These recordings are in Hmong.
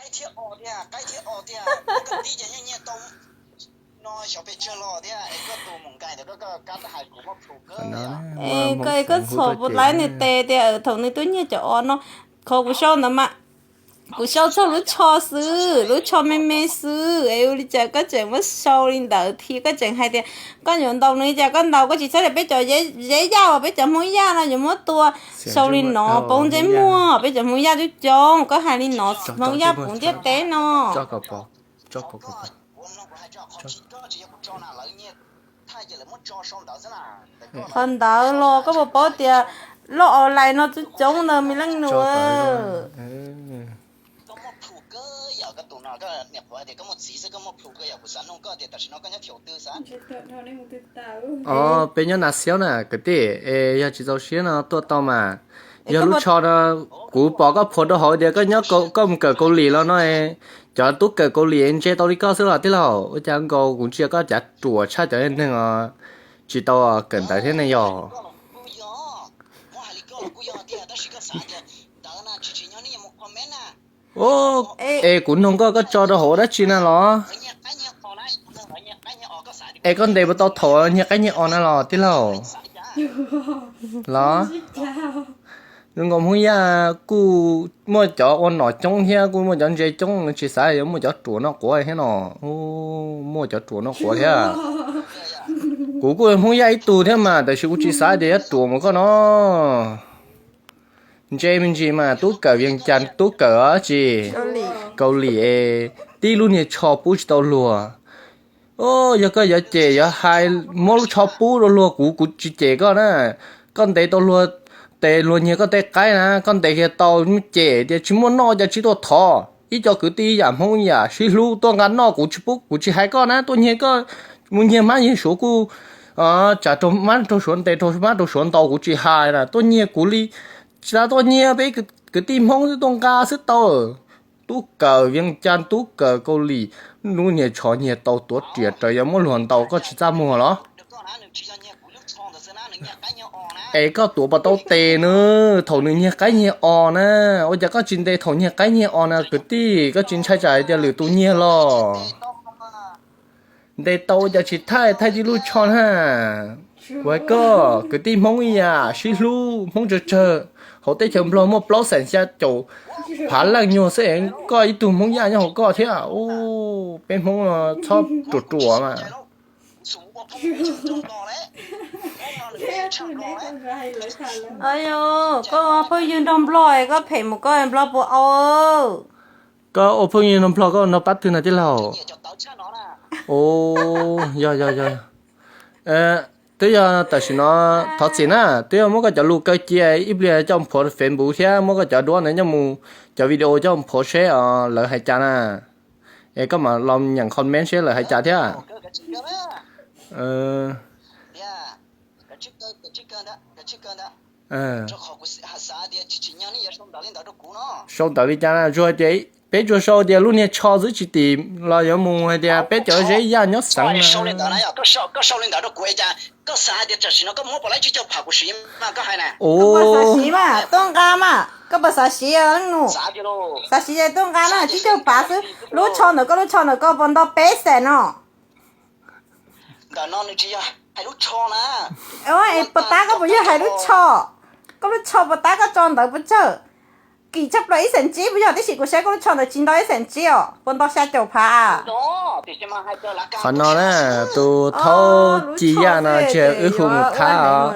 Qaib thiab os tiag, qaib thiab os tiag, koj tib ces nyiaj nyiaj tau no xyov pes tsawg los thiab es koj tus mus nkais ntawd koj kab hais kuv muab plhus kawg yom. Es koj es koj txhom puas laib nws tes tias thaum nws twb nyiag cov os no, qhov kuv sau ntawd mas kuv sau txog lub tsho xwb, lub tsho me me xwb, es ua li cas koj tseem muab sau li ntawd thiab koj tseem hais tias koj yuav ntaus nws li cas koj ntaus, koj tsis txhob tias peb cov zeb yaj uas peb cov Hmoob Yaj no yuav muab tua, sau li no poob ntsej muag, peb cov Hmoob Yaj coob coob, koj hais li no Hmoob Yaj puv ntiaj teb no. Qhov ntawd los koj puas paub tias loj online no coob coob ntawd me leej nus. Os, peb nyob Nas Xiaub na kwv tij, es yog tsis txaus siab no tuaj tau mas. Yog lub tsho no, kuv pom koj phuam rau hauv tias koj nyob koj mus kawm Kaus Lim los no, cov tub kawm Kaus Lim ntse tau li koj xwb los tij laug. Ua cas nkaus kuv ntsia koj cav ruam tshaj cov neeg os, tsis tau kawm ntawv thiab ne yog. Es kuv nug koj, koj tso rau hauv dab tsi na los? Es koj ntes puas tau thaum nyiag qaib nyiag os na los tij laug? Los zoo nkaus Hmoob Yaj kuj muaj cov ua nom coob thiab kuj muaj cov ntse coob, tsis xav yuav muaj cov ruam noj quav thiab no. Muaj cov ruam noj quav thiab. Kuv kuj Hmoob Yaj ib tug thiab mas tab sis kuv tsis xav tias yuav ruam mus koj no. Ntse me ntsis mas tub kawm Vias Cas tub kawm tsis Kaus Lim, tib lub niag tsho pub tsis tau luag. Yog koj yuav cem yuav hais muab lub tsho pub rau luag, kuv kuv tsis cem koj na. Koj ntes tau luag tes luag nyiag koj tej qaib na, koj ntes kiag tau cem tias tsis muaj noj cas tsis tuaj thov. Ib co kwv tij yam Hmoob yam sib hlub tuaj nqa noj kuv tsis pub, kuv tsis hais koj na, tuaj nyiag koj mus nyiag hmab nyiag suav kuj tsam raug hmab raug suav ntes, raug hmab raug suav ntaus kuv tsis hais na, tuaj nyiag kuv li. Tsis tas tuaj nyiag peb kwv tij Hmoob xwb, tuaj nqa xwb tau. Tub kawm Vias Cas tub kawm Kaus Lim, lub niag tsho nyiag tau tuav riam raws yuav muab luag ntaus koj tsis txaj muag los? Es koj tuav puas tau tes nws thaum nws nyiag qaib nyiag os na? Ua cas koj tsis ntes thaum nyiag qaib nyiag os na kwv tij? Koj tsis ntshai tsam hais tias lwm tus nyiag los? Ntes tau ua cas tsis thaij, thaij tib lub tsho na. Kuv hais koj kwv tij Hmoob ib yam sib hlub, Hmoob tsawg tsawg, hauv teb chaws Nplog muaj plaub xeem xya caum phav leej nyuag xwb es koj ib tug Hmoob Yaj nyob hauv koj thiab. Peb Hmoob txhob ruam ruam mas. Koj phooj ywg nrog Nplog, koj phem mus koj Nplog puas au? Koj ua phooj ywg nrog Nplog, koj nrog pab twg na tij laug? Yog yog yog. Twb yog tam sim no thov txim na, twb yog muab koj cov lus kaw cia ib pliag coj mus phuav Facebook thiab muab koj cov duab ntawd coj mus, cov video coj mus phuav seb lawv hais cas na. Es koj mam los nyeem comment seb lawv hais cas thiab. Sau ntawv li cas na? Tsuas hais tias peb tsuas sau tias lub niag tsho xwb tsis tim los yuav mus hais tias peb cov zeb yaj nyob xeev na. Ua, xav siv mas tuaj nqa mas, koj puas xav siv os leej nus? Xav siv ces tuaj nqa na, tsib caug phav xwb. Lub tsho ntawm koj, lub tsho ntawm koj puas nto peb xees no? Puas tab koj puas yog hais lub tsho? Koj lub tsho puas tab koj tso ntawd puas tsawg? Kim tshaj plaws ib xees tsib puas yog? Tab sis kuv saib koj lub tsho ntawd tsis nto ib xees tsib os, puas nto xya caum phav? Qhov no na, tus thaub ci yaj no tsis yog wb hu mus thab os,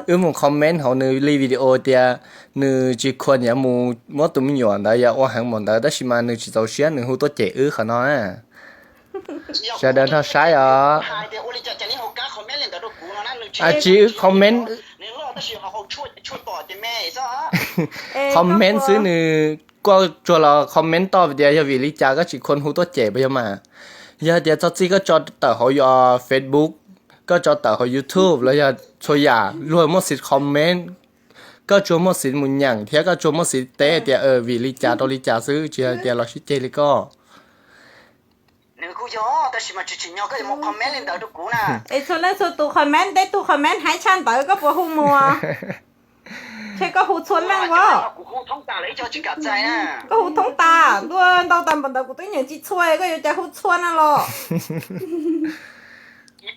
wb mus comment hauv nws li video tias nws tsis khuam yuav mus muab tus me nyuam ntawd yog ua heev npaum ntawd tab sis mas nws tsis txaus siab nws hu tuaj cem wb qhov no na. Sawv daws nrog saib os. Tsis wb comment, comment xwb nws kuj tsuas los comment toj tias yog vim li cas koj tsis khuam hu tuaj cem puas yog mas. Yog tias txog txij koj tso tawm hauv Facebook, koj tso tawm hauv YouTube los yog txhua yam luag muaj siv comment, koj tsuas muaj siv mus nyeem thiab koj tsuas muaj siv teb tias vim li cas rau li cas xwb, tsis yog tias los sib ceg li koj. Es txhua leej txhua tus comment, tej tug comment heev tshaj ntawd koj puas hu mus? Thiab koj hu txhua leej os. Koj hu thoob tas, ntuj, ntau tas npaum ntawd kuv twb nyeem tsis txhua, koj yuav cas hu txhua no los? Ib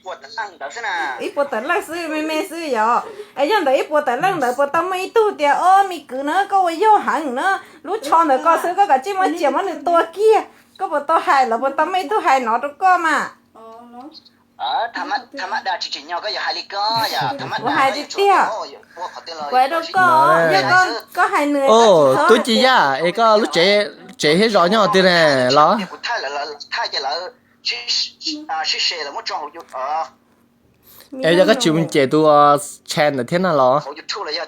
puas tawm leej xwb, me me xwb yom. Es yog ntawm ib puas tawm leej ntawd puas tau muaj ib tug tias, o, me kwv na, koj ua yog heev na, lub tsho ntawd koj xwb, koj kav tsij muab tsiam muab nws tua kiag. Koj puas tau hais, lawv puas tau muaj ib tug hais no rau koj mas? Kuv hais tiag tiag. Kuv hais rau koj, yog koj hais nws, tub Ci Yaj, es koj lub tsev, tsev thiab zos nyob twg ne los? Es yog koj tsis mus cem tus channel ntawd thiab na los? Leej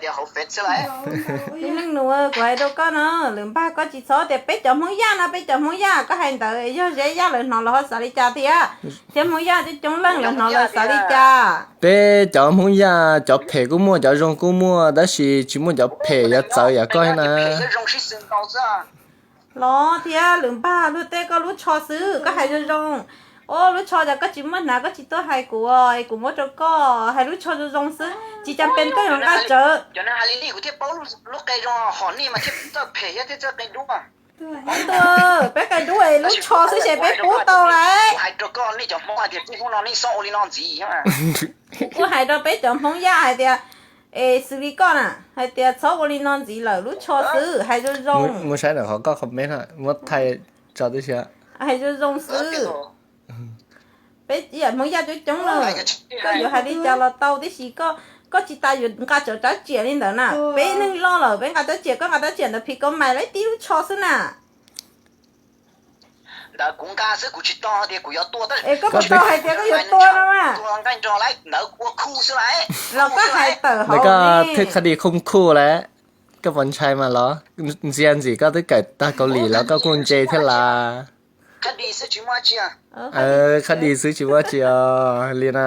nus, kuv hais rau koj no, lwm npag koj tsis txhob tias peb cov Hmoob Yaj no, peb cov Hmoob Yaj, koj hais ntawd yog Zeb Yaj lawv hnov lawv ho xav li cas thiab? Thiab Hmoob Yaj coob coob leej lawv hnov lawv xav li cas? Peb cov Hmoob Yaj cov phem kuj muaj, cov zoo kuj muaj, tab sis tsis muaj cov phem yuav txawv yam koj thiab na. Los thiab lwm npag luag tej koj lub tsho xwb, koj hais zoo zoo. O, lub tsho cas koj tsis muab hnav, koj tsis tuaj hais kuv, es kuv muab rau koj. Hais lub tsho zoo zoo xwb, tsis cas pes koj yuav nqa tsawv. Peb qe dub, lub tsho xwb ces peb pub tau lawm. Kuv kuj hais rau peb cov Hmoob Yaj hais tias, es xws li koj na, hais tias txhob ua li no ntxiv lawm, lub tsho xwb, hais zoo zoo. Mus saib ntawm qhov koj comment, muab thaij tso tib si. Hais zoo zoo xwb. Peb yam Hmoob Yaj coob coob na, koj yuav hais li cas los tau, tiam sis koj tsis tas yuav nqa tsawv rab riam li ntawd na. Peb neeg loj lawm peb nqa rab riam, koj nqa rab riam ntawd phim koj mais lawm tib lub tsho xwb na. Es koj puas tau hais tias koj yuav tua no mas? Los koj hais tawm hauv. Ntawm koj thwj qhab dis khooj khuj lawm, koj puas ntshai mas los? Ntxias ntxim koj twb kawm tag Kaus Lim los koj kuj ntse thiab las. Qhab dis xwb tsis muaj tsi os li na.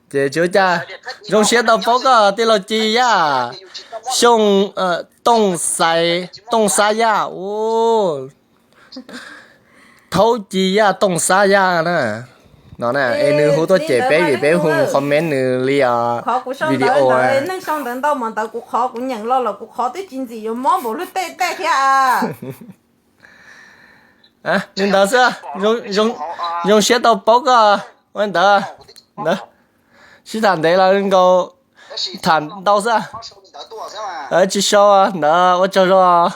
Ces tsis ua cas, zoo siab tau paub koj tij laug Ci Yaj, Xyooj, Tooj Xab, Tooj Xab Yaj. Thaub Ci Yaj Tooj Xab Yaj na. No na, es nws hu tuaj cem peb vim peb hu comment nws li os. Video neeg sau ntawv ntau mas ntawd kuv qhov kuv nyeem los los kuv qhov twb tsis ntxim yuav mob npaum luag tej tej thiab. Li ntawd xwb, zoo siab tau paub koj. Ua ntawd, ntawd, sib tham ntev los nkaus, tham ntau xwb. Tsis sau ntawd, ua tsaug zog.